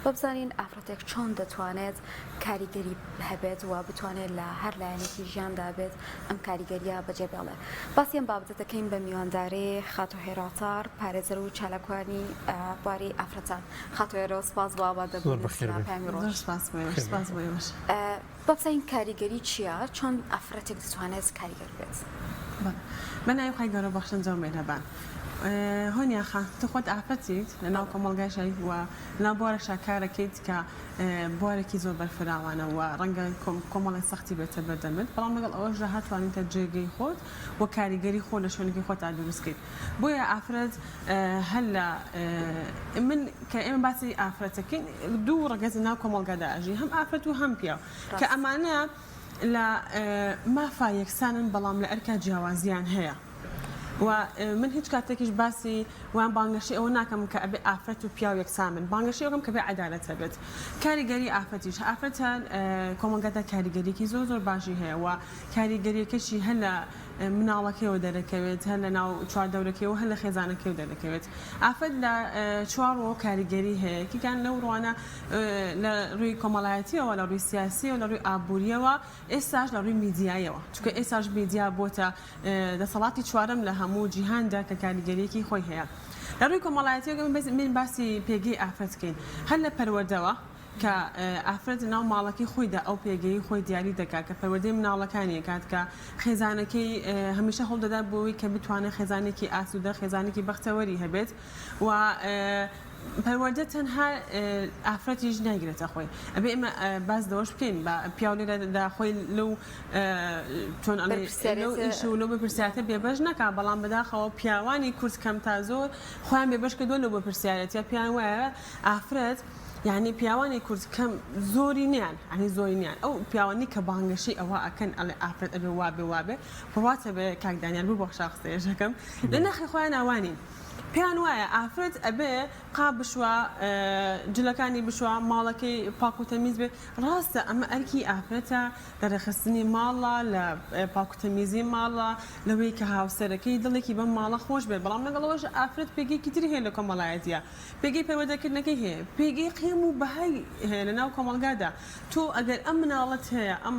با بزانین ئافرەتێک چۆن دەتوانێت کاریگەری هەبێت و بتوانێت لە هەر لایەنێکی ژیاندا بێت ئەم کاریگەریە بەجێ بێڵێ. باسی ئەم بابەتە دەکەین بە میوانداری خاتوو هێرۆ عەتار، پارێزەر و چالاکوانی بواری ئافرەتان. خاتوو هێرۆ سپاس بۆ زۆر ئامادەبوونت بەخێر لە بێن. پەیامی زۆر ڕۆژ. سپاس بۆ ئێوەش. سپاس بۆ ئێوەش. با بزانین کاریگەری چییە؟ چۆن ئافرەتێک دەتوانێت کاریگەر بێت؟ بەڵێ. بە ناوی خوای گەورە بەخشندە و مێهرەبان. هۆنیا خان تۆ خۆت ئافرەتیت لە ناو بەڵێ. کۆمەڵگایشای و لە ناو بوارێکشا کارەکەیت کە بوارێکی زۆر بەرفراوانە و ڕەنگە کۆمەڵێک سەختی بێتە بەردەمت بەڵام لەگەڵ ئەوەشدا هەتوانیتە جێگەی خۆت و کاریگەری خۆت لە شوێنەکەی خۆتا دروست کەیت بۆیە ئافرەت هەر لە من کە ئێمە باسی ئافرەتەکەین دوو ڕەگەز لە ناو کۆمەڵگادا ئەژی هەم ئافرەت و هەم پیاو کە ڕاست. ئەمانە لە مافا یەکسانن بەڵام لە ئەرکا جیاوازیان هەیە. و من هیچ کاتێکیش باسی وان بانگەشەی ئەوە ناکەم کە ئەبێ ئافرەت و پیاو یەکسان بن بانگەشەی ئەوەکەم کە بێ عەدالەت هەبێت کاریگەری ئافرەتیش ئافرەت کۆمەڵگادا کاریگەریەکی زۆر زۆر باشی هەیە و کاریگەریەکەشی هەر لە مناڵەکەیەوە دەرەکەوێت هەر لە ناو چواردەورەکەیەوە هەر لە خێزانەکەیەوە دەرەکەوێت ئافرەت لە چوار ڕووەوە کاریگەری هەیە یەکێکیان لەو ڕوانە لە ڕووی کۆمەڵایەتیەوە لە ڕووی سیاسیەوە لە ڕووی ئابووریەوە ئێستاش لە ڕووی میدیایەوە چونکە ئێستاش میدیا بۆتە دەسەڵاتی چوارەم لە هەموو جیهاندا کە کاریگەریەکی خۆی هەیە لە ڕووی کۆمەڵایەتیەوە من باسی پێگەی ئافرەت بکەین هەر لە پەروەردەوە کە ئافرەت لەناو ماڵەکەی خۆیدا ئەو پێگەی خۆی دیاری دەکات کە پەروەردەی مناڵەکانی ئەکات کە خێزانەکەی هەمیشە هەوڵدەدات بۆ ئەوەی کە بتوانێت خێزانێکی ئاسوودە خێزانێکی بەختەوەری هەبێت و پەروەردە تەنها ئافرەتیش نایگرێتە خۆی ئەبێ ئێمە باس لەوەش بکەین بە پیاو لێرەدا خۆی لەو چۆن ئەڵێ لەو ئیش و لەو بەرپرسیارەتە بێبەش نەکا بەڵام بەداخەوە پیاوانی کورد کەم تا زۆر خۆیان بێبەش کردووە لەو بەرپرسیارەتیە پێیان وایە ئافرەت یعنی پیاوانی کورد کەم زۆرینەیان یعنی زۆرینەیان ئەو پیاوانی کە بانگەشەی ئەوە ئەکەن ئەڵێ ئافرەت ئەبێ وابێ وابێ بڕواتە بێ کاک دانیال ببەخشە قسەیەشەکەم لە ناخی خۆیان ئەوانین پێیان وایە ئافرەت ئەبێ قاپ بشوا، جلەکانی بشوا، ماڵەکەی پاک و تەمیز بێت، ڕاستە ئەمە ئەرکی ئافرەتە لە ڕێکخستنی ماڵە، لە پاک و تەمیزی ماڵە، لەوەی کە هاوسەرەکەی دڵێکی بەم ماڵە خۆش بێت، بەڵام لەگەڵ ئەوەش ئافرەت پێگەیەکی تری هەیە لە کۆمەڵایەتیە، پێگەی پەروەردەکردنەکەی هەیە، پێگەی قیەم و بەهای هەیە لەناو کۆمەڵگادا، تۆ ئەگەر ئەم مناڵەت هەیە، ئەم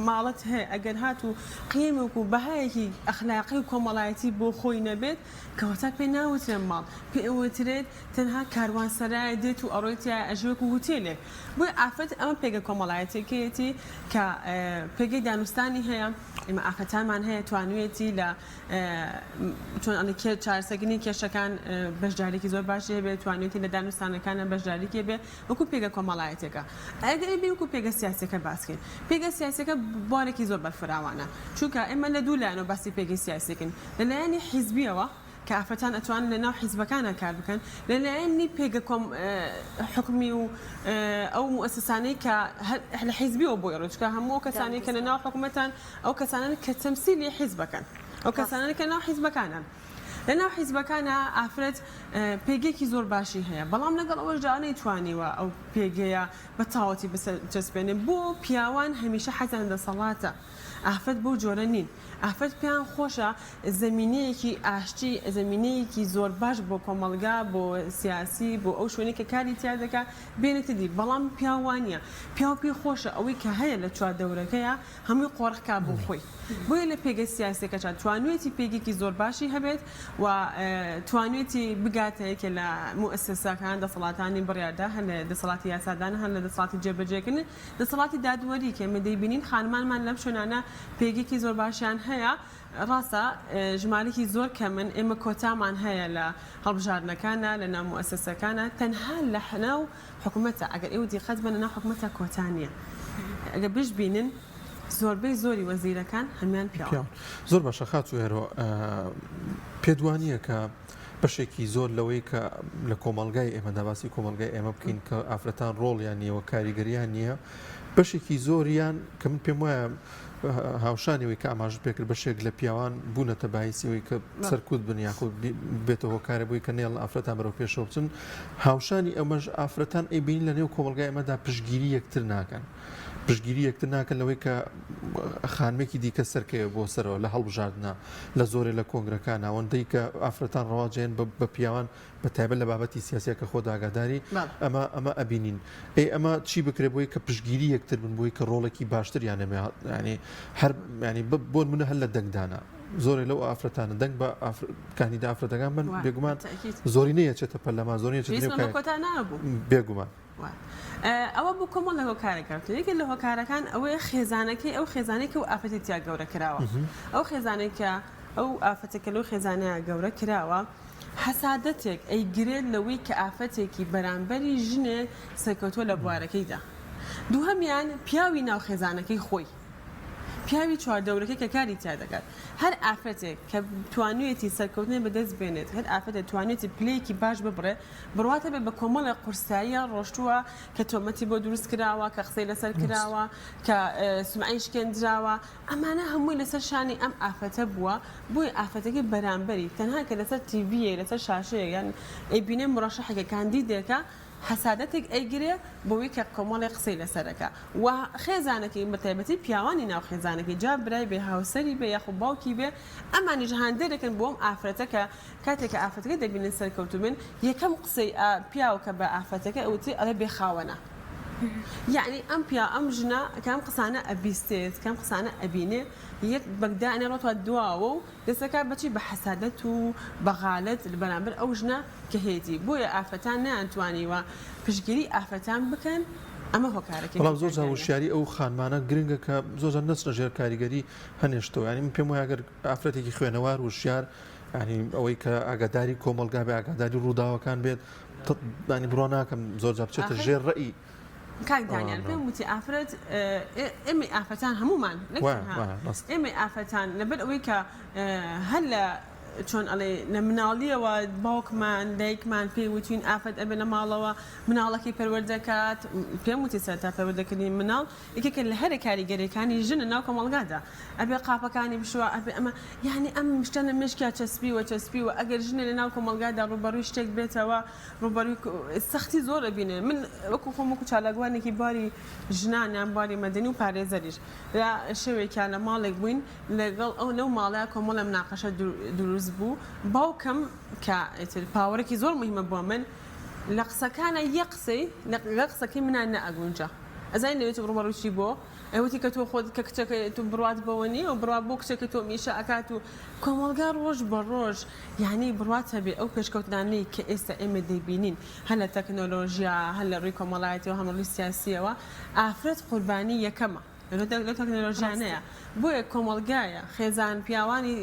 ماڵەت هەیە، ئەگەر هاتوو قیەمێک و بەهایەکی ئەخلاقی و کۆمەڵایەتی بۆ خۆی نەبێت، کەواتە پێ ناوترێ ماڵ، پێ ئەوترێت تەنها کاروانسەرایە دێت و ئەڕۆی تیایا ئەژی وەکو هوتێلێک. بۆیە ئافرەت ئەمە پێگە کۆمەڵایەتیەکەیەتی کە پێگەی دانوستانی هەیە، ئێمە ئافرەتانمان هەیە توانویەتی لە چۆن ئەڵێ کێ چارەسەرکردنی کێشەکان بەشداریکی زۆر باشی هەبێت، توانویەتی لە دانوستانەکانە بەشداریکی هەبێ وەکو پێگە کۆمەڵایەتیەکە. ئەگەر ئێمە وەکو پێگە سیاسیەکە باس کەین، پێگە سیاسیەکە بوارێکی زۆر بەرفراوانە، چونکە ئێمە لە دوو لایەنەوە باسی پێگەی سیاسی ئەکەین، لە لایەنی حیزبیەوە کە ئافرەتان ئەتوانن لە ناو حیزبەکانا کار بکەن، لە لایەنی پێگە کۆم حکومی و ئەو موئەسەسانەی کە هەر لە حیزبیەوە بۆی ڕۆی، چونکە هەموو ئەو کەسانەی کە لە ناو حکومەتان ئەو کەسانەن کە تەمسیلی حیزبەکەن، ئەو کەسانەن کە ناو حیزبەکانن. لە ناو حیزبەکانا ئافرەت پێگەیەکی زۆر باشی هەیە، بەڵام لەگەڵ ئەوەشدا نەیتوانیوە ئەو پێگەیە بە تەواوەتی بچەسپێنێ، بۆ پیاوان هەمیشە حەزیان لە دەسەڵاتە، ئافرەت بەو جۆرە نین. ئافرەت پێیان خۆشە زەمینەیەکی ئاشتی، زەمینەیەکی زۆر باش بۆ کۆمەڵگا، بۆ سیاسی، بۆ ئەو شوێنەی کە کاری تیا دەکا بێنێتە دی، بەڵام پیاو وا نییە. پیاو پێی خۆشە ئەوەی کە هەیە لە چواردەورەکەیا هەمووی قۆرخ کا بۆ خۆی. بۆیە لە پێگە سیاسیەکەشا توانویەتی پێگەیەکی زۆر باشی هەبێت و توانویەتی بگاتە یەکێ لە موئەسەسەکان، دەسەڵاتانی بڕیاردا، هەر لە دەسەڵاتی یاسادان، هەر لە دەسەڵاتی جێبەجێکردن، دەسەڵاتی دادوەری کە ئێمە دەیبینین خانمانمان لەم شوێنانە پێگەیەکی زۆر باشیان هەیە، ڕاستە ژمارەیەکی زۆر کەمن، ئێمە کۆتامان هەیە لە هەڵبژاردنەکانا، لە ناو موئەسەسەکانا، تەنها لە ناو حکومەتا، ئەگەر ئێوە دیقەت بەن لە ناو حکومەتا کۆتا نییە، ئەگەر بشبینن زۆربەی زۆری وەزیرەکان هەموویان پیاون. زۆر باشە خاتوو هێرۆ، پێت وانییە کە بەشێکی زۆر لەوەی کە لە کۆمەڵگای ئێمەدا باسی کۆمەڵگای ئێمە بکەین کە ئافرەتان ڕۆڵیان نییە و کاریگەریان نییە بەشێکی زۆریان کە من پێم وایە. هاوشانی ئەوەی کە ئاماژەت پێکرد بەشێک لە پیاوان بوونەتە بایسی ئەوەی کە سەرکوت بن یاخود بێتە هۆکارێک بۆی کە نەیەڵن ئافرەتان بەرەو پێشەوە بچن هاوشانی ئەمەش ئافرەتان ئەیبینین لە نێو کۆمەڵگای ئێمەدا پشتگیری یەکتر ناکەن پشتگیری یەکتر ناکەن لەوەی کە خانمێکی دیکە سەرکەوێ بۆ سەرەوە لە هەڵبژاردنە لە زۆرێ لە کۆنگرەکان ئەوەندەی کە ئافرەتان ڕەواجێن بە پیاوان بە تایبەت لە بابەتی سیاسیە کە خۆت ئاگاداری ئەمە ئەمە ئەبینین ئەی ئەمە چی بکرێ بۆی کە پشتگیری یەکتر بن بۆی کە ڕۆڵێکی باشتریان هەبێ ینی هەر ینی بۆ نمونە هەر لە دەنگدانە زۆرێ لەو ئافرەتانە دەنگ بە کاندیدا ئافرەتەکان بن بێگومان زۆری نەیەچێتە پەرلەمان زۆری بێگومان ئەوە بۆ کۆمەڵ لە هۆکارەکە یەکێک لە هۆکارەکان ئەوەیە خێزانەکەی ئەو خێزانێک و ئافرەتی تیا گەورە کراوە ئەو خێزانێکە ئەو ئافرەتە کە لەو خێزانەیا گەورە کراوە حەسادەتێک ئەیگرێت لەوەی کە ئافرەتێکی بەرامبەری ژنێک سەرکەوتووە لە بوارەکەیدا. دووهەمیان پیاوی ناو خێزانەکەی خۆی. پیاوی چواردەورەکەی کە کاری تیا دەکات. هەر ئافرەتێک کە توانیویەتی سەرکەوتنێک بەدەست بێنێت، هەر ئافرەتێک توانیویەتی پلەیەکی باش ببڕێت، بڕوات هەبێت بە کۆمەڵێک قورساییە ڕۆشتووە کە تۆمەتی بۆ دروست کراوە، کە قسەی لەسەر کراوە، کە سومعەی شکێندراوە. ئەمانە هەمووی لەسەر شانی ئەم ئافرەتە بووە، بۆیە ئافرەتەکەی بەرامبەری تەنها کە لەسەر تیڤییەک لەسەر شاشەیەک یان ئەیبینێ مورەشەحێکە کاندیدێکە حەسادەتێک ئەیگرێ بەوەی کە کۆمەڵێک قسەی لەسەر ئەکا و خێزانەکەی بەتایبەتی پیاوانی ناو خێزانەکەی جا برای بێ هاوسەری بێ یاخود باوکی بێ ئەمانیش هاندەرێکن بۆ ئەم ئافرەتە کە کاتێک کە ئافرەتەکە دەبینن سەرکەوتوو بن یەکەم قسەی پیاو کە بە ئافرەتەکە ئەوترێ ئەڵێ بێ خاوەنە. یەعنی ئەم پیا ئەم ژنە کە ئەم قسانە ئەبیستێت کە ئەم قسانە ئەبینێ یەک بەگدانێ ڕۆتوە دواوە و دەستەکا بەچی بە حەسادەت و بەغالەت بەرامبەر ئەو ژنە کە هەیەتی بۆیە ئافرەتان نەیانتوانیوە پشتگیری ئافرەتان بکەن ئەمە هۆکارەکەی بەڵام زۆر جار وشیاری ئەو خانمانە گرنگە کە زۆر جار نەچنە ژێر کاریگەری هەنێ شتەوە یانی من پێم وایە گەر ئافرەتێکی خوێنەوار وشیار یانی ئەوەی کە ئاگاداری کۆمەڵگا بێ ئاگاداری ڕووداوەکان بێت ینی بڕوا ناکەم زۆر جار بچێتە ژێر ڕێی کاک دانیال پێم وتی ئافرەت ئێمەی ئافرەتان هەمومان ئێمەی ئافرەتان لەبەر ئەوەی کە هەر لە چۆن ئەڵێ لە مناڵیەوە باوکمان دایکمان پێی وتین ئافرەت ئەبێ لە ماڵەوە مناڵەکەی پەروەردەکات پێم وتی سەرتا پەروەردەکردنی مناڵ یەکێکە لە هەرە کاریگەرەکانی ژن لە ناو کۆمەڵگادا ئەبێ قاپەکانی بشوا ئەبێ ئەمە یانی ئەم شتە لە مێشکیا چەسپیوە چەسپیوە ئەگەر ژنێ لە ناو کۆمەڵگادا ڕووبەڕووی شتێک بێتەوە ڕووبەڕووی سەختی زۆر ئەبینێ من وەکو خۆم وەکو چالاکوانێکی بواری ژنان یان بواری مەدەنی و پارێزەریش لە شەوێکیا لە ماڵێک بووین لەگەڵ ئەو لەو ماڵەیا کۆمەڵێ مناقەشە دروست بوو باوکم کە ئیتر پاوەرێکی زۆر مهمە بۆ من لە قسەکانا یەک قسەی لەگەڵ قسەکەی منا نەئەگونجا ئەزانی لەوێ ڕووبەڕووی چی بۆ ئەوتی کە تۆ خۆت کە کچەکەی تۆ بڕوات بەوە نییە و بڕوا بۆ کچەکەی تۆ ئیشە ئەکات و کۆمەڵگا ڕۆژ بە ڕۆژ یانی بڕوات هەبێ ئەو پێشکەوتنانەی کە ئێستا ئێمە دەیبینین هەر لە تەکنۆلۆژیا هەر لە ڕووی کۆمەڵایەتیەوە هەم لە ڕووی سیاسیەوە ئافرەت قوربانی یەکەمە لەو تەکنۆلۆژیانەیە بۆیە کۆمەڵگایە خێزان پیاوانی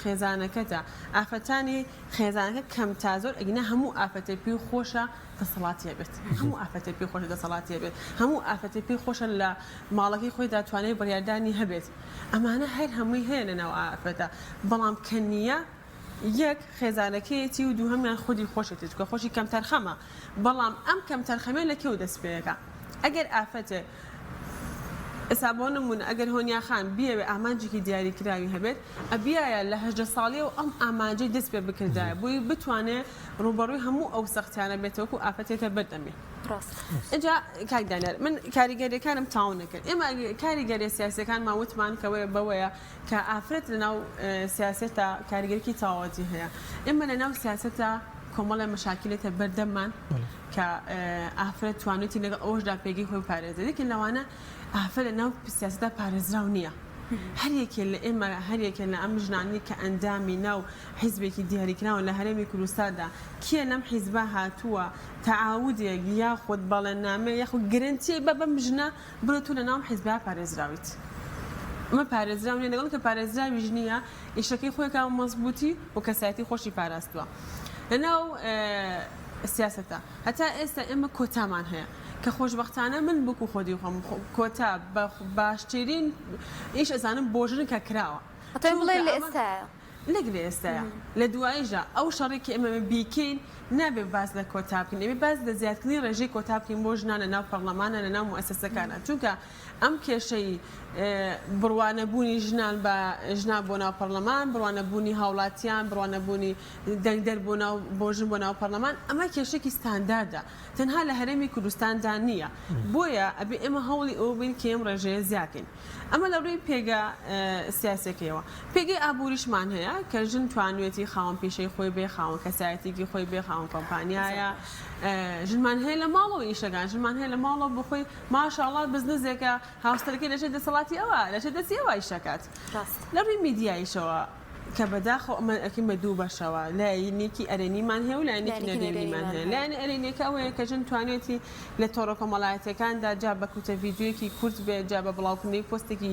خێزانەکەتە ئافرەتانی خێزانەکە کەم تا زۆر ئەگینا هەموو ئافرەتێک پێی خۆشە دەسەڵاتی هەبێت هەموو ئافرەتێک پێی خۆشە دەسەڵاتی هەبێت هەموو ئافرەتێک پێی خۆشە لە ماڵەکەی خۆیدا توانای بڕیاردانی هەبێت ئەمانە هەر هەمووی هەیە لە ناو ئافرەتە بەڵام کە نییە یەک خێزانەکەیەتی و دووهەمیان خودی خۆشێتی چونکە خۆشی کەمتەرخەمە بەڵام ئەم کەمتەرخەمیە لە کێوە دەست پێ ئەکا ئەگەر ئافرەتێک ئێستا بۆ نموونە ئەگەر هۆنیا خان بیەوێ ئامانجێکی دیاریکراوی هەبێت ئەبیایە لە 18 ساڵیەوە ئەم ئامانجەی دەست پێ بکردایە بۆی بتوانێ ڕووبەڕووی هەموو ئەو سەختیانە بێتەوە وەکو ئافرەتێتە بەردەمی. ڕاستە. ئینجا کاک دانیار من کاریگەریەکانم تەواو نەکرد ئێمە کاریگەریە سیاسیەکانمان وتمان کە بەوەیە کە ئافرەت لەناو سیاسەتا کاریگەریی تەواوەتی هەیە ئێمە لەناو سیاسەتا کۆمەڵێ مەشاکیلێتە بەردەممان کە ئافرەت توانێتی لەگەڵ ئەوەشدا پێگەی خۆی بپارێزێت یەکێ لەوانە ئافرەت لەناو سیاسەتا پارێزراو نییە هەر یەکێ لە ئێمە هەر یەکێ لە ئەم ژنانەی کە ئەندامی ناو حیزبێکی دیاریکراون لە هەرێمی کوردستاندا، کێ لەم حیزبە هاتووە تەعاودێک یاخود بەڵێننامەیەک یاخود گرەنتیەک بە بەم ژنە بڵێ تۆ لەناو ئەم حیزبە پارێزراویت؟ ئەمە پارێزراو نیە، لەگەڵ کە پارێزراویش نیە ئیشەکەی خۆی کا بە مەزبووتی و کەسایەتی خۆشی پاراستووە لەناو سیاسەتە. هەتا ئێستا ئێمە کۆتامان هەیە کە خۆشبەختانە من وەکو خۆدی خۆم کۆتا بە باشترین ئیش ئەزانم بۆ ژن کە کراوە. ئەتوانی بڵێی لە ئێستایە؟ نەک لە ئێستایا لە دواییشدا ئەو شەڕەی کە ئێمە بیکەین نابێ باس لە کۆتا بکەین ئەبێ باس لە زیادکردنی ڕێژەی کۆتا بکەین بۆ ژنان لە ناو پەڕلەمانە لە ناو موئەسەسەکانە چونکە ئەم کێشەی بڕوانەبوونی ژنان بە ژنان بۆ ناو پەڕلەمان بڕوانەبوونی هاوڵاتیان بڕوانەبوونی دەنگدەر بۆ ناو بۆ ژن بۆ ناو پەڕلەمان ئەمە کێشەکی ستانداردە تەنها لە هەرێمی کوردستاندا نییە بۆیە ئەبێ ئێمە هەوڵی ئەوە بین کە ئەم ڕێژەیە زیاکەین. ئەمە لە ڕووی پێگە سیاسیەکەیەوە. پێگەی ئابووریشمان هەیە کە ژن توانوێتی خاوەن پیشەی خۆی بێ، خاوەن کەسایەتیکی خۆی بێ، خاوەن کۆمپانیایە. ژنمان هەیە لە ماڵەوە ئیشەکان، ژنمان هەیە لە ماڵەوە بۆ خۆی ماشاڵڵا بزنزێکە، هاوسەرەکەی لەژێر دەسەڵاتی ئەوە، لەژێر دەستی ئەوە ئیشەکات. لە ڕووی میدیاییشەوە کە بەداخەوە ئەمە ئەکەین بە دوو بەشەوە، لایەنێکی ئەرێنیمان هەیە و لایەنێکی نەرێنیمان هەیە. لایەنە ئەرێنیەکە ئەوەیە کە ژن توانوێتی لە تۆڕە کۆمەڵایەتیەکاندا جا بە کورتە ڤیدیۆیەکی کورت بێت، جا بە بڵاوکردنەوەی پۆستێکی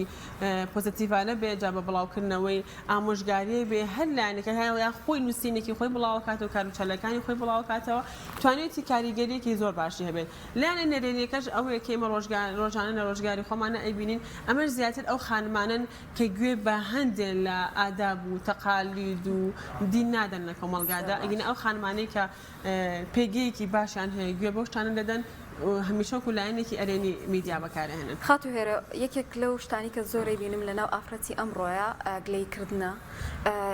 پۆزەتیڤانە بێت، جا بە بڵاوکردنەوەی ئامۆژگارییە بێ، هەر لایەنێکە هەیە یان خۆی نووسینێکی خۆی بڵاوەکاتەوە، کاروچالاکانی خۆی بڵاوەکاتەوە، توانیویەتی کاریگەرییەکی زۆر باشی هەبێت. لایەنە نەرێنیەکەش ئەوەیە کە ئێمە ڕۆژگار ڕۆژانە لە ڕۆژگاری خۆمانە ئەیبینین، ئەمەش زیاتر ئەو خانمانەن کە گوێ بە هەندێ لە ئاداب و تەقالید و دین نادەن لە کۆمەڵگادا، ئەگینا ئەو خانمانەی کە پێگەیەکی باشیان هەیە گوێ بەو شتانە دەدەن و هەمیشە وەکو لایەنێکی ئەرێنی میدیا بەکارئەهێنن. خاتوو هێرۆ، یەکێک لەو شتانەی کە زۆر ئەیبینم لەناو ئافرەتی ئەمڕۆیە گلەیی کردنە،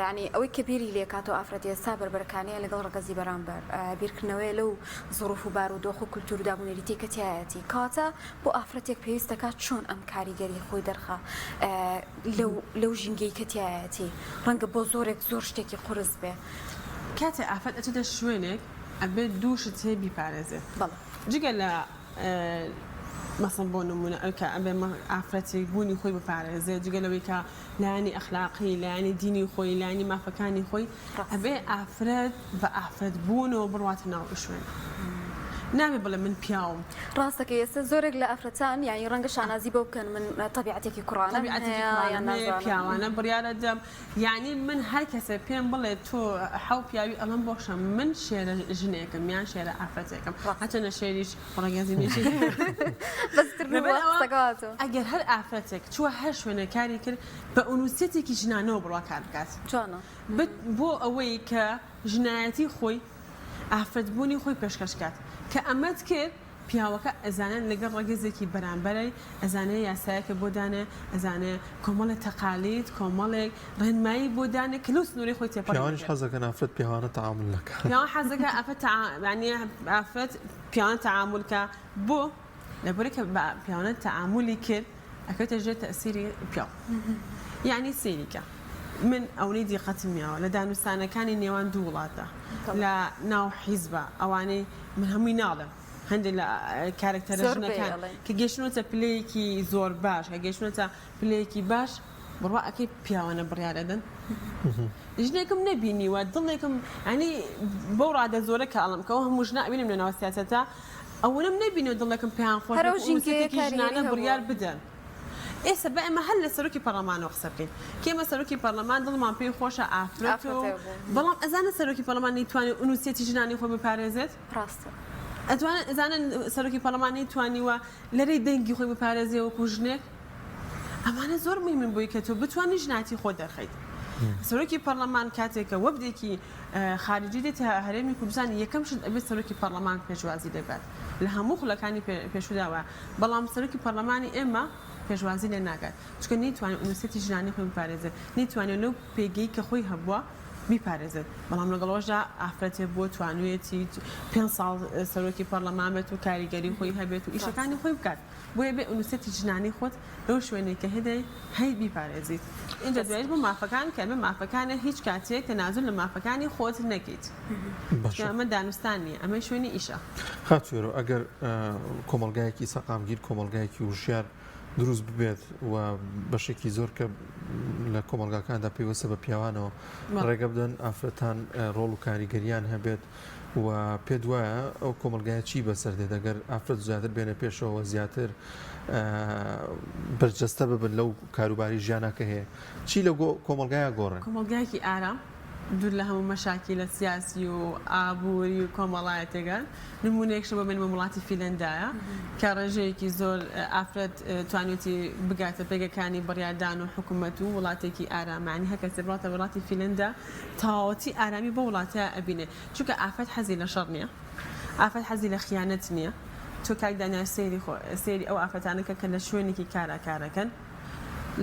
یانی ئەوەی کە بیری لێکاتەوە ئافرەتی ئێستا بەربەرەکانییە لەگەڵ ڕەگەزی بەرامبەر، بیرکردنەوەیە لەو زروف و بارودۆخ و کولتوور و دابونەریتەی کە تیایەتی، کەواتە بۆ ئافرەتێک پێویست دەکات چۆن ئەم کاریگەری خۆی دەرخا لەو لەو ژینگەی کە تیایەتی، ڕەنگە بۆ زۆرێک زۆر شتێکی قورس بێ. کاتێ ئافرەت ئەچێتە شوێنێک ئەبێت دوو شت هەیە بیپارێزێ بەڵێ. جگە لە مەسەڵەن بۆ نموونە ئەوی کە ئەبێ ئافرەتێک بوونی خۆی بپارێزێ جگە لەوەی کە لایەنی ئەخلاقی لایەنی دینی خۆی لایەنی مافەکانی خۆی ئەبێ ئافرەت بە ئافرەت بوونەوە بڕواتە ناو ئەو شوێنە نابێ بڵێ من پیاوم. ڕاست دەکەی ئێستا زۆرێک لە ئافرەتان یانی ڕەنگە شانازی بەو بکەن من تەبیعەتێکی کوڕانەم هەیە یان نازانم. پیاوانە بڕیارە دەم یانی من هەر کەسێ پێم بڵێ تۆ حەو پیاوی ئەڵێم بۆشە من شێرە ژنێکم یان شێرە ئافرەتێکم هەرچەندە شێریش ڕەگەزی مێشی هەیە. بەس تر لەبەر بووە ئەوە قسەکە هاتووە. ئەگەر هەر ئافرەتێک چووە هەر شوێنێ کاری کرد بە ئونوسیەتێکی ژنانەوە بڕوا کار بکات جوانە. بۆ ئەوەی کە ژنایەتی خۆی ئافرەت بوونی خۆی پێشکەش کات کە ئەمەت کرد پیاوەکە ئەزانێت لەگەڵ ڕەگەزێکی بەرامبەرای، ئەزانێ یاسایەکە بۆ دانێ، ئەزانێ کۆمەڵێ تەقالید، کۆمەڵێک ڕێنمایی بۆ دانێ کە لەو سنوورەی خۆی تێپەڕ پیاوانیش نەبێت. حەز دەکەن ئافرەت پیاوانە تەعامول نەکات. پیاوان حەز دەکەن ئافرەت تەعا یانی ئافرەت پیاوانە تەعامول کا، بۆ؟ لەبەرئەوەی کە بە پیاوانە تەعامولی کرد ئەکەوێتە ژێر تەئسیری پیاو. یانی سەیری کە من ئەونەی دیقەتم یاوە لە دانوستانەکانی نێوان دوو وڵاتدا لە ناو حیزبا ئەوانەی من هەمووی ناڵێم هەندێک لە کارەکتەرە ژنەکان کە گەشتونەتە پلەیەکی زۆر باش کە گەشتونەتە پلەیەکی باش بڕوا ئەکەی پیاوانە بڕیار ئەدەن ژنێکم نەبینیوە دڵێکم ئەنی بەو ڕادە زۆرە کە ئەڵم کەەوە هەموو ژنە ئەبینم لە ناو سیاسەتە ئەوەنەم نەبینیوە دڵێکم پێیان خۆش هەر ئەو بێت ژینگەیە ئونوسەتێکی کاریگەری ژنانە هەبووە. بڕیار بدەن. ئێستا با ئێمە هەر لە سەرۆکی پەڕلەمانەوە قسە بکەین کە ئێمە سەرۆکی پەڕلەمان دڵمان پێی خۆشە ئافرەتە و ئافرەتە بوو. بەڵام ئەزانن سەرۆکی پەڕلەمان نەیتوانی ئونوسیەتی ژنانی خۆی بپارێزێت؟ ڕاستە. ئەتوانن ئەزانن سەرۆکی پەڕلەمان نەیتوانیوە لە رێی دەنگی خۆی بپارێزێ وەکو ژنێک؟ ئەمانە زۆر مهمن بۆی کە تۆ بتوانی ژناتی خۆت دەرخەیت. سەرۆکی پەڕلەمان کاتێک کە وەفدێکی خارجی دێتە هەرێمی کوردستان یەکەم شت ئەبێت سەرۆکی پەڕلەمان پێشوازی لێبکات لە هەموو خولەکانی پێشودا وایە بەڵام سەرۆکی پەڕلەمانی ئێمە پێشوازی لێ ناکات چونکە نەیتوانی ئونوسیەتی ژنانی خۆی بپارێزێت نەیتوانیوە لەو پێگەی کە خۆی هەبووە بیپارێزێت بەڵام لەگەڵ ئەوەشدا ئافرەتێ بووە توانویەتی پێنج ساڵ سەرۆکی پەڕلەمان بێت و کاریگەری خۆی هەبێت و ئیشەکانی خۆی بکات. بۆیە بێ ئونوسەتی ژنانەی خۆت لەو شوێنەی کە هەدەی هەیت بیپارێزیت ئینجا دوایش بۆ مافەکان کە ئەمە مافەکانە هیچ کاتێک تەنازول لە مافەکانی خۆت نەکەیت باشە چونکە ئەمە دانوستان نیە ئەمە شوێنی ئیشە. خاتوو ئەگەر کۆمەڵگایەکی سەقامگیر کۆمەڵگایەکی وشیار دروست ببێت و بەشێکی زۆر کە لە کۆمەڵگاکاندا پەیوەستە بە پیاوانەوە ڕێگە بدەن ئافرەتان ڕۆڵ و کاریگەریان هەبێت و پێت وایە ئەو کۆمەڵگایە چی بەسەر دێت ئەگەر ئافرەت زیاتر بێنە پێشەوە زیاتر بەرجەستە ببن لەو کاروباری ژیانە کە هەیە چی لە کۆمەڵگایە گۆڕێن؟ کۆمەڵگایەکی ئارام. دوور لە هەموو مەشاکیلە سیاسی و ئابووری و کۆمەڵایەتیەکان، نموونەیەکشە بۆ بێنمە وڵاتی فیلەندایە کە ڕێژەیەکی زۆر ئافرەت توانیوێتی بگاتە پێگەکانی بڕیاردان و حکوومەت و وڵاتێکی ئارامە یانی هەر کەسێ بڕاتە وڵاتی فیلەندا تەواوەتی ئارامی بەو وڵاتە ئەبینێ چونکە ئافرەت حەزی لە شەڕ نییە ئافرەت حەزی لە خیانەت نییە تۆ کاک دانیار سەیری خۆ سەیری ئەو ئافرەتانە کە کە لە شوێنێکی کارا کارەکەن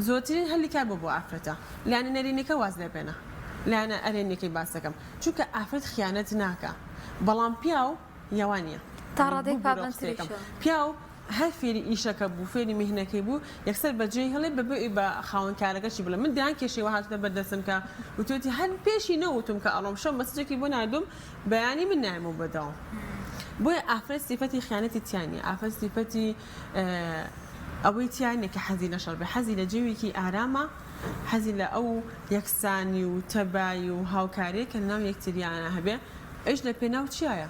زۆرترین هەلی کار بۆ بۆ ئافرەتە لایەنە نەرێنیەکە واز لێ بێنە لایەنە ئەرێنیەکەی باس دەکەم چونکە ئافرەت خیانەت ناکا بەڵام پیاو یەوا نیە تا ڕادەیەک پابەندتریشە. پیاو هەر فێری ئیشەکە بوو فێری میهنەکەی بوو یەکسەر بەجێی هێڵێ بەبێ ئەوی بە خاوەن کارەکەشی بڵێ من دەیان کێشەی وا هاتووتە بەر دەستم کە وتویەتی هەر پێشی نەوتوم کە ئەڕۆم شەو مەسجێکی بۆ ناردووم بەیانی من نایەمەوە بۆ دەوام بۆیە ئافرەت سیفەتی خیانەتی تیا نیە ئافرەت سیفەتی ئەوەی تیا نیە کە حەزی لە شەڕ بێ حەزی لە جەوێکی ئارامە حەزی لە ئەو یەکسانی و تەبایی و هاوکاریە کە لەناو یەکتریانە هەبێ ئەویش لە پێناو چیایە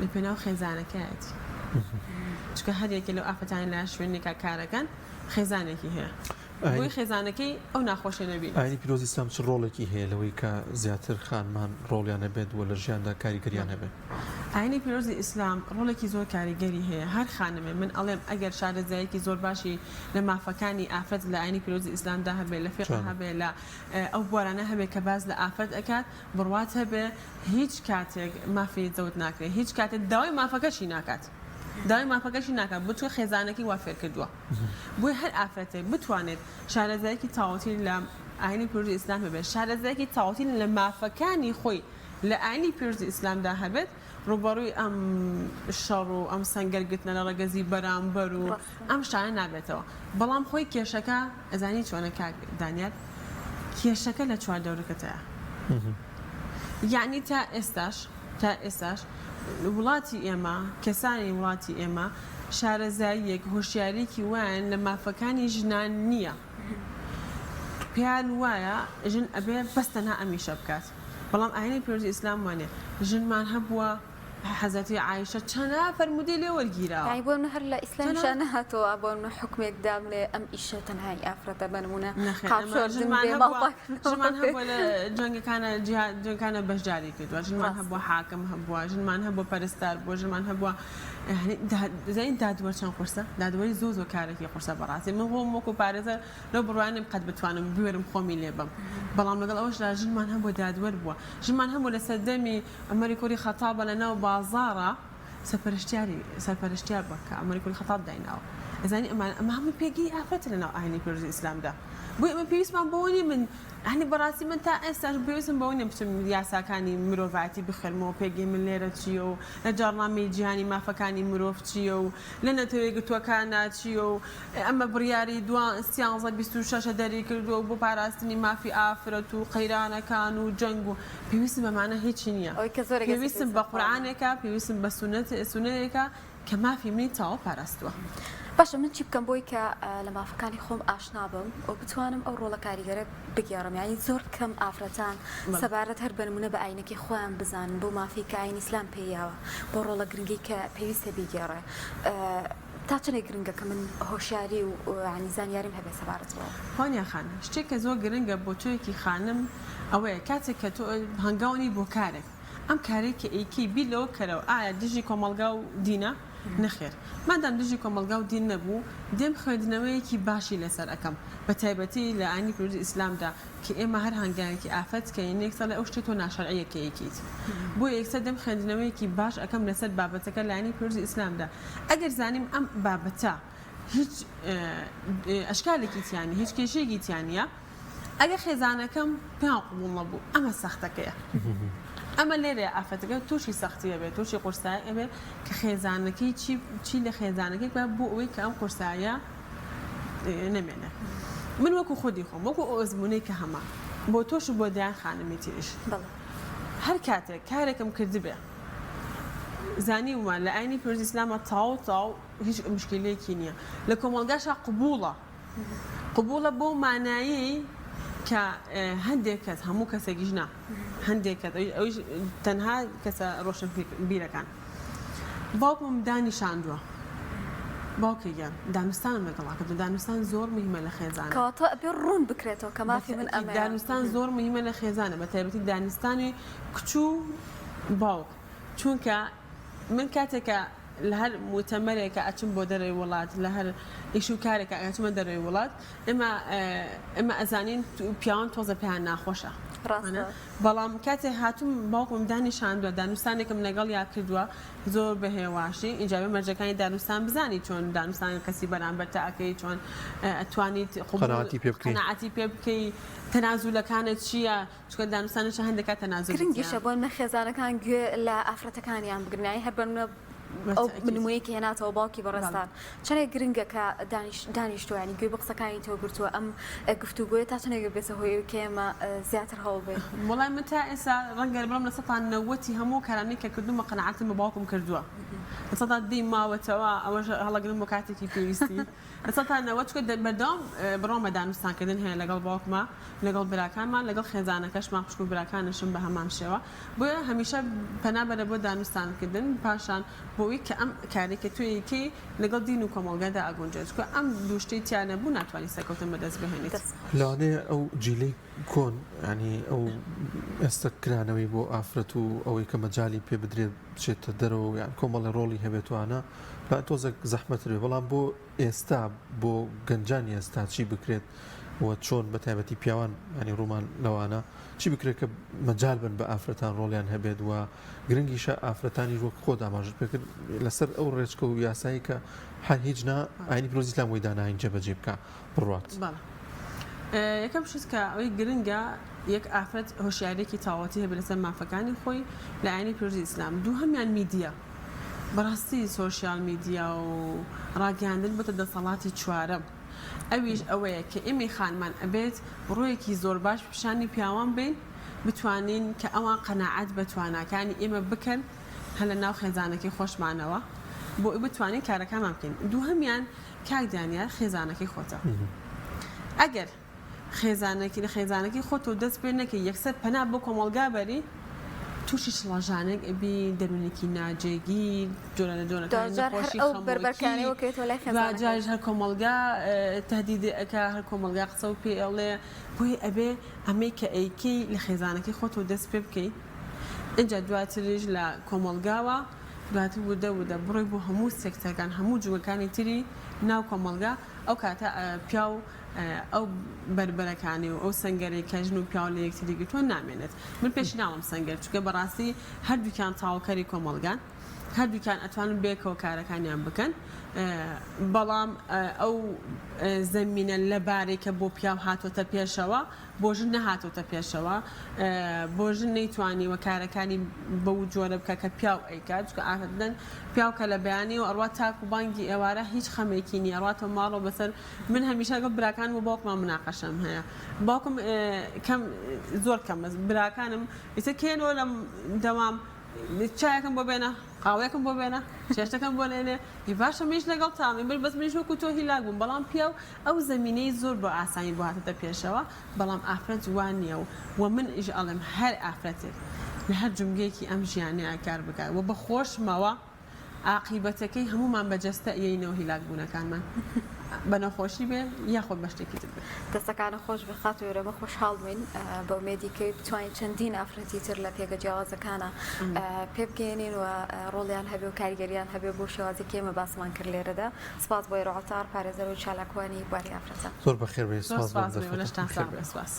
لە پێناو خێزانەکەیەتی چونکە هەر یەکێ لەو ئافرەتانەی لە شوێنێکا کارەکەن خێزانێکی هەیە بۆی خێزانەکەی ئەو ناخۆشیە نەبینێت. ئاینی پیرۆزی ئیسلام چ ڕۆڵێکی هەیە لەوەی کە زیاتر خانمان ڕۆڵیان هەبێت و لە ژیاندا کاریگەریان هەبێت؟ ئاینی پیرۆزی ئیسلام ڕۆڵێکی زۆر کاریگەری هەیە هەر خانمێ من ئەڵێم ئەگەر شارەزایەکی زۆر باشی لە مافەکانی ئافرەت لە ئاینی پیرۆزی ئیسلامدا هەبێ لە فیقە هەبێ لە ئەو بوارانە هەبێ کە باس لە ئافرەت ئەکات بڕوات هەبێ هیچ کاتێک مافی زەوت ناکرێ هیچ کاتێک داوای مافەکەشی ناکات داوای مافەکەشی ناکات بۆ چونکە خێزانەکەی وا فێر کردووە بۆیە هەر ئافرەتێک بتوانێت شارەزایەکی تەواوەتی لە ئاینی پیرۆزی ئیسلام هەبێت شارەزایەکی تەواوەتی لە مافەکانی خۆی لە ئاینی پیرۆزی ئیسلامدا هەبێت ڕووبەڕووی ئەم شەڕ و ئەم سەنگەر گرتنە لە ڕەگەزی بەرامبەر و ئەم شتانە نابێتەوە بەڵام خۆی کێشەکە ئەزانی چۆنە کاک دانیار کێشەکە لە چواردەورەکەتایە یەعنی تا ئێستاش تا ئێستاش وڵاتی ئێمە کەسانی وڵاتی ئێمە شارەزاییەک هۆشیاریەکی وایان لە مافەکانی ژنان نییە پێیان وایە ژن ئەبێ بەس تەنها ئەم ئیشە بکات بەڵام ئاینی پیرۆزی ئیسلام وانیە ژنمان هەبووە حەزرەتی عایشە چەنا فەرموودەی لێ وەرگیراوە. یانی بۆ نمونە هەر لە ئیسلامیشا نەهاتووە بۆ نمونە حوکمێک دابنێ ئەم ئیشە تەنها هی ئافرەتە بە نمونە نەخێر قاپ ئەمە شۆردن ژنمان بێ ماڵ هەبووە پاکردنەوە ژنمان بێ. هەبووە لە جەنگەکانە جیهاد جەنگەکانە بەشداری کردووە ژنمان ڕاستە. هەبووە حاکم هەبووە ژنمان هەبووە پەرستار بووە ژنمان هەبووە یانی داد زانی دادوەر چەند قورسە دادوەری زۆر زۆر کارێکی قورسە بەڕاستی من خۆم وەکوو پارێزەر لەو بڕوایە نیم قەت بتوانم بوێرم خۆمی لێ بەم بەڵام لەگەڵ ئەوەشدا ژنمان هەبووە دادوەر بووە ژنمان هەبووە لە سەردەمی عومەری کوڕی خەتابە لە ناو بازاڕا سەرپەرشتیاری سەرپەرشتیار بووە کە عومەری کوڕی خەتاب دایناوە ئەزانی ئەمانە ئەمە هەمووی پێگەی ئافرەتە لە ناو ئاینی پیرۆزی ئیسلامدا بۆیە ئەمە پێویستمان بەوە نیە من یانی بەڕاستی من تا ئێستاش پێویستم بەوە نیە بچم یاساکانی مرۆڤایەتی بخوێنمەوە پێگەی من لێرە چییە و لە جاڕنامەی جیهانی مافەکانی مرۆڤ چییە و لە نەتەوە یەکگرتووەکانا چییە و ئەمە بڕیاری دوا سیانزە 26 دەری کردووە بۆ پاراستنی مافی ئافرەت و قەیرانەکان و جەنگ و پێویستم بەمانە هیچی نییە. ئەوەی کە زۆرێک ئێستا پێویستم بە قورئانێکە، پێویستم بە سوننەت سوننەیەکە کە مافی منی تەواو پاراستووە. باشە من چی بکەم بۆی کە لە مافەکانی خۆم ئاشنا بم و بتوانم ئەو ڕۆڵە کاریگەرە بگێڕم یانی زۆر کەم ئافرەتان سەبارەت هەر بە نمونە بە ئاینەکەی خۆیان بزانن بۆ مافی کە ئاین ئیسلام پێی یاوە بۆ ڕۆڵە گرنگەی کە پێویستە بیگێڕێ تا چەندێک گرنگە کە من هۆشیاری و یانی زانیاریم هەبێت سەبارەت بەوە؟ هۆنیا خان، شتێک کە زۆر گرنگە بۆ تۆیەکی خانم ئەوەیە کاتێک کە تۆ هەنگاو ئەنێی بۆ کارێک ئەم کارەی کە ئەیکەی بیر لەوە بکەرەوە ئایا دژی کۆمەڵگا و دینە؟ نەخێر مادام دژی کۆمەڵگا و دین نەبوو دێم خوێندنەوەیەکی باشی لەسەر ئەکەم بە تایبەتی لە ئاینی پیرۆزی ئیسلامدا کە ئێمە هەر هەنگاوێکی ئافرەت کەین یەکسەر ئەڵێ ئەو شتەی تۆ ناشەرعیە کە ئەیکەیت بۆیە یەکسەر دێم خوێندنەوەیەکی باش ئەکەم لەسەر بابەتەکە لە ئاینی پیرۆزی ئیسلامدا ئەگەر زانیم ئەم بابەتە هیچ ئەشکالێکی تیا نیە هیچ کێشەیەکی تیا نیە ئەگەر خێزانەکەم پێیان قبوڵ نەبوو ئەمە سەختەکەیە ئەمە لێرەیە ئافرەتەکە تووشی سەختی ئەبێت تووشی قورسایی ئەبێت کە خێزانەکەی چی چی لە خێزانەکەی بکات بۆ ئەوەی کە ئەم قورسایە نەمێنێ من وەکو خودی خۆم وەکو ئەو ئەزموونەی کە هەمە بۆ تۆش و بۆ دەیان خانمی تریش هەر کاتێک کارێکم کردبێ زانیومە لە ئاینی پیرۆزی ئیسلامە تەواو تەواو هیچ مشکیلەیەکی نییە لە کۆمەڵگاشا قبوڵە قبوڵە بەو مانایەی کە هەندێک کەس هەموو کەسێکیش نا هەندێک کەس ئەویش تەنها کەسە ڕۆشنبیرەکان باوکم دانیشاندووە. باوکە گیان دانوستانم لەگەڵا کردووە دانوستان زۆر مهمە لە خێزانە. کەواتە ئەبێ ڕوون بکرێتەوە کە مافی من بەتەئکید ئەمەیە. دانوستان زۆر مهمە لە خێزانە بە تایبەتی دانوستانی کچ و باوک چونکە من کاتێک کە لە هەر موتەمەرێکە ئەچم بۆ دەرەوەی وڵات لە هەر ئیش و کارێکە ئەچمە دەرەوەی وڵات ئێمە ئێمە ئەزانین پیاوان تۆزە پێیان ناخۆشە ڕاستە. بەڵام کاتێ هاتووم باوکم دانیشاندووە دانوستانێکم لەگەڵیا کردووە زۆر بە هێواشی ئینجا بێ مەرجەکانی دانوستان بزانی چۆن دانوستان کەسی بەرامبەرتە ئەکەی چۆن ئەتوانیت قبوڵ قەناعەتی پێ بکەی. قەناعەتی پێ بکەی تەنازولەکانت چییە چونکە دانوستانیش هەندێک کات تەنازولی تیایە. گرنگیشە بۆ نمونە خێزانەکان گوێ لە ئافرەتەکانیان بگرن یانی هەر بە نمونە ئەو نمونەی کە هێناتەوە باوکی بەڕێزتان چەندێک گرنگە کە دانیشتووە ینی گوێی بە قسەکانی تۆ گرتووە ئەم گفتوگۆیە تا چەندێک بێتە هۆی ئەوەی کە ئێمە زیاتر هەوڵ بین؟ وەڵای من تا ئێستا ڕەنگە بڵێم لە سەتا نەوەتی هەموو کارانەی کە کردوومە قەناعەتم بە باوکم کردووە لە سەتا دەی ماوەتەوە ئەوەش هەڵەگرم بۆ کاتێکی پێویستی لە سەتا 90 چونکە بەردەوام بڕوام بە دانوستانکردن هەیە لەگەڵ باوکما لەگەڵ براکانمان لەگەڵ خێزانەکەشمان خوشک و براکانشم بە هەمان شێوە بۆیە هەمیشە پەنا بەرە بۆ دانوستانکردن پاشان بۆ ئەوەی کە ئەم کارەی کە تۆ ئەیکەی لەگەڵ دین و کۆمەڵگادا ئەگونجێت چونکە ئەم دوو شتەی تیا نەبوو ناتوانی سەرکەوتن بەدەست بهێنیت. دەست خۆش. لەوانەیە ئەو جیلەی کۆن یانی ئەو ئێستا کرانەوەی بۆ ئافرەت و ئەوەی کە مەجالی پێ بدرێت بچێتە دەرەوە یان کۆمەڵێ ڕۆڵی هەبێت وانە با تۆزێک زەحمەتر بێ بەڵام بۆ ئێستا بۆ گەنجانی ئێستا چی بکرێت و چۆن بە تایبەتی پیاوان ینی ڕوومان لەوانە چی بکرێت کە مەجال بن بە ئافرەتان ڕۆڵیان هەبێت و گرنگیشە ئافرەتانیش وەک خۆت ئاماژەت پێکرد لەسەر ئەو ڕێچکە و یاسایی کە هەر هیچ نا ئاینی پیرۆزی ئیسلام بۆی داناین جێبەجێ بکا بڕوات. بەڵێ یەکەم شت کە ئەوەی گرنگە یەک ئافرەت هۆشیاریەکی تەواوەتی هەبێت لەسەر مافەکانی خۆی لە ئاینی پیرۆزی ئیسلام دووهەمیان میدیا بەڕاستی سۆشیال میدیا و ڕاگەیاندن بۆتە دەسەڵاتی چوارەم ئەویش ئەوەیە کە ئێمەی خانمان ئەبێت ڕوویەکی زۆر باش پیشانی پیاوان بەین بتوانین کە ئەوان قەناعەت بە تواناکانی ئێمە بکەن هەر لە ناو خێزانەکەی خۆشمانەوە بۆ ئەوی بتوانین کارەکانمان بکەین دووهەمیان کاک دانیار خێزانەکەی خۆتە ئەگەر خێزانەکی لە خێزانەکەی خۆتەوە دەست پێ نەکەی یەکسەر پەنا بۆ کۆمەڵگا بەری تووشی شڵەژانێک ئەبی دەروونێکی ناجێگیر جۆرە لە جۆرەکانی دواجار هەر نەخۆشی ئەو خەمۆکی بەربەرکانەی وەکەوێتەوە لای خێزانەکەت. دواجاریش هەر کۆمەڵگا تەهدیدی ئەکا هەر کۆمەڵگا قسە و پێ ئەڵێ بۆیە ئەبێ ئەمەی کە ئەیکەی لە خێزانەکەی خۆتەوە دەست پێ بکەی ئینجا دواتریش لە کۆمەڵگاوە دواتر وردە وردە بڕۆی بۆ هەموو سێکتەرەکان هەموو جومگەکانی تری ناو کۆمەڵگا ئەو کاتە پیاو ئەو بەربەرەکانی و ئەو سەنگەرەی کە ژن و پیاو لە یەکتری گرتووە نامێنێت. من پێشی ناڵێم سەنگەر چونکە بەڕاستی هەردووکیان تەواوکەری کۆمەڵگان، هەردووکیان ئەتوانن بەیەکەوە کارەکانیان بکەن، بەڵام ئەو زەمینە لەبارەی کە بۆ پیاو هاتۆتە پێشەوە بۆ ژن نەهاتۆتە پێشەوە، بۆ ژن نەیتوانیوە کارەکانی بەو جۆرە بکات کە پیاو ئەیکات، چونکە عادەتەن پیاو کە لە بەیانیەوە ئەڕوات تاکو بانگی ئێوارە هیچ خەمێکی نییە، ئەڕواتەوە ماڵەوە بەسەر من هەمیشە لەگەڵ براکانم و باوکما مناقەشەم هەیە باوکم کەم زۆر کەمە براکانم ئیتر کێنەوە لەم دەوام چایەکم بۆ بێنە قاوەیەکم بۆ بێنە چێشتەکەم بۆ لێنێ ئی باشە منیش لەگەڵ تام بر بەس منیش وەکو تۆ هیلاک بووم بەڵام پیاو ئەو زەمینەی زۆر بۆ ئاسانی بۆ هاتەتە پێشەوە بەڵام ئافرەت وا نییە و و من ئیش ئەڵێم هەر ئافرەتێک لە هەر جومگەیەکی ئەم ژیانەیە کار بکات و بە خۆشمەوە ئاقیبەتەکەی هەموومان بە جەستە ئەیەینەوە هیلاک بوونەکانمان بە نەخۆشی بێ یاخود بە شتێکی تر بێ. دەستەکانت خۆش بێ خاتوو ئێرە بە خۆشحاڵ بووین بە ئومێدی کەی بتوانین چەندین ئافرەتی تر لە پێگە جیاوازەکانە پێ بگەیەنین و ڕۆڵیان هەبێ و کاریگەریان هەبێ بۆ شێوازی کە ئێمە باسمان کرد لێرەدا سپاس بۆ ئێرە عەتار پارێزەر و چالاکوانی بواری ئافرەتان. زۆر بەخێر بێی زۆر سپاس بۆ ئەم سپاس بۆ دەرفەتە لەشتان بەخێر ساغ بێی. بێ سپاس.